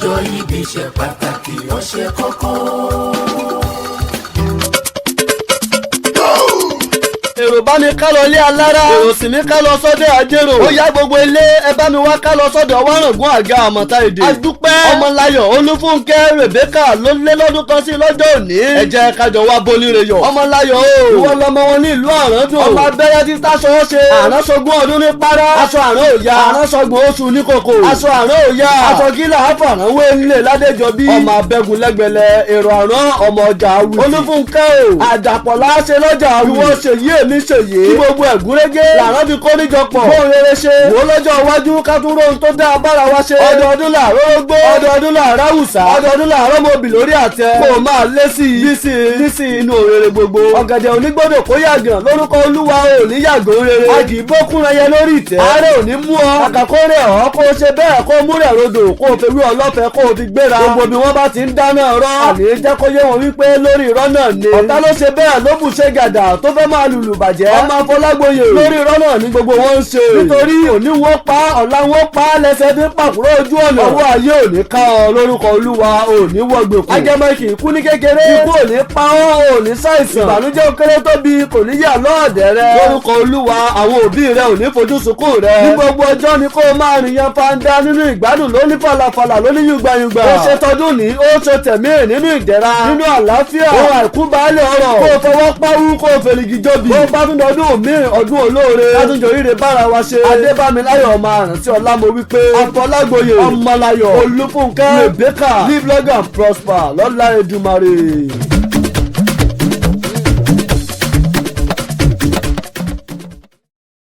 Ọjọ́ ìbí ṣe pàtàkì, ó ṣe kókó. Èrò bá mi ká lọ ilé alára, èrò sì ní ká lọ sọ́dọ̀ àjèrò. Ó yá, gbogbo ilé, ẹ bá mi wá ká lọ sọ́dọ̀ wárangún àga àmọ̀ta èdè. Adúpẹ́ Ọmọláyọ̀ Olúfúnkẹ́ Rebecca ló lé lọ́dún kan sí lọ́jọ́ òní. Ẹ jẹ́ kájọ wá bolíre yọ̀. Ọmọláyọ̀ o, ìwọ lọmọ wọn ní ìlú Àràndùn. Ọmọ abẹ́rẹ́ tí táṣọ ṣe. Àránṣogún ọdún ní para. Aṣọ àrán ò ya. Àránṣọgbọ̀n oṣù ní kòkò. Aṣọ àrán ò ya. Aṣọ gíla àfàránwé ńlẹ̀ ládéjọ bí. Ọmọ abẹ́gun lẹ́gbẹ̀lẹ̀ èrò àrán, ọmọ ọjà awì. Olúfúnkẹ́ o, àdàpọ̀ láṣẹ lọ́jà awì. Ìwọ ṣèyí, èmi ṣèyí. Kí gbogbo ẹ̀gúnrégé làrán fi kó níjọ pọ̀. Bóun rere ṣe. Wò lọ́jọ́ iwájú ká tún róhun tó dáa bára wa ṣe. Ọdọọdún làárọ̀ rógbó. Ọdọọdún làárọ̀ àwùsá. Ọdọọdún làárọ̀ mobì lórí àtẹ. Kó o máa lé sí i. Bí sí i bí sí inú òrèrè gbogbo. Ọ̀gẹ̀dẹ̀ onígbọ́dọ̀ kó yàgàn lórúkọ Olúwa, ò ní yàgò rere. A kì í bókun rẹyẹ lórí ìtẹ́. Àárẹ̀ ò ní mú ọ. Kàkà kó rẹ̀ ọ́, kó o ṣe bẹ́ẹ̀ kó o mú rẹ̀ rodò, kó o fi wí ọlọ́fẹ́ kó o fi gbéra. Gbogbo bí wọ́n bá ti ń dáná rọ́. Àní jẹ́ kó yé wọn wípé lórí irọ́ náà ni. Ọ̀tá ló ṣe bẹ́ẹ̀ ló bù ṣe gàdà tó fẹ́ máa lùlù bàjẹ́. Ọmọ Afọlágboyè, lórí irọ́ náà ni gbogbo wọn ń ṣe. Nítorí òní wọn pa, ọ̀la wọn pa, lẹ́sẹ̀ fi ń pàkúrọ̀ ojú ọ̀nà. Ọwọ́ ayé ò ní ká ọ lórúkọ Olúwa, ò ní wọgbèkùn. Ajẹmọ kì í kú ní kékeré. Ikú ò ní pa ọ́, ò ní ṣàìsàn. Ìbànújẹ́ ó kéré tóbi kò ní yà lọ́ọ̀dẹ̀ rẹ. Lórúkọ Olúwa, àwọn òbí rẹ ò ní fojú sunkún rẹ. Ní gbogbo ọjọ́ ni kó o máa rìn yan fanda nínú ìgbádùn lóní falafala lóní yùngbàyùngbà. Ó ṣe tọdún ní, ó ṣe tẹ̀mí nínú ìdẹ̀ra, nínú àlàáfíà. Ó àìkú baálé ọ̀rọ̀. Kó o fọwọ́ páwú, kó o fèrègì jóbi. Ó bá tún dọdún míì, ọdún olóore. Látúnjọ ríre bára wa ṣe. Adébámiláyọ̀ ọmọ àrántí ọlá, mo wí pé Afọlágboyè Ọmọláyọ̀ Olúfúnkẹ́ Rebecca, live long and prosper lọ́lá Èdùmàrè.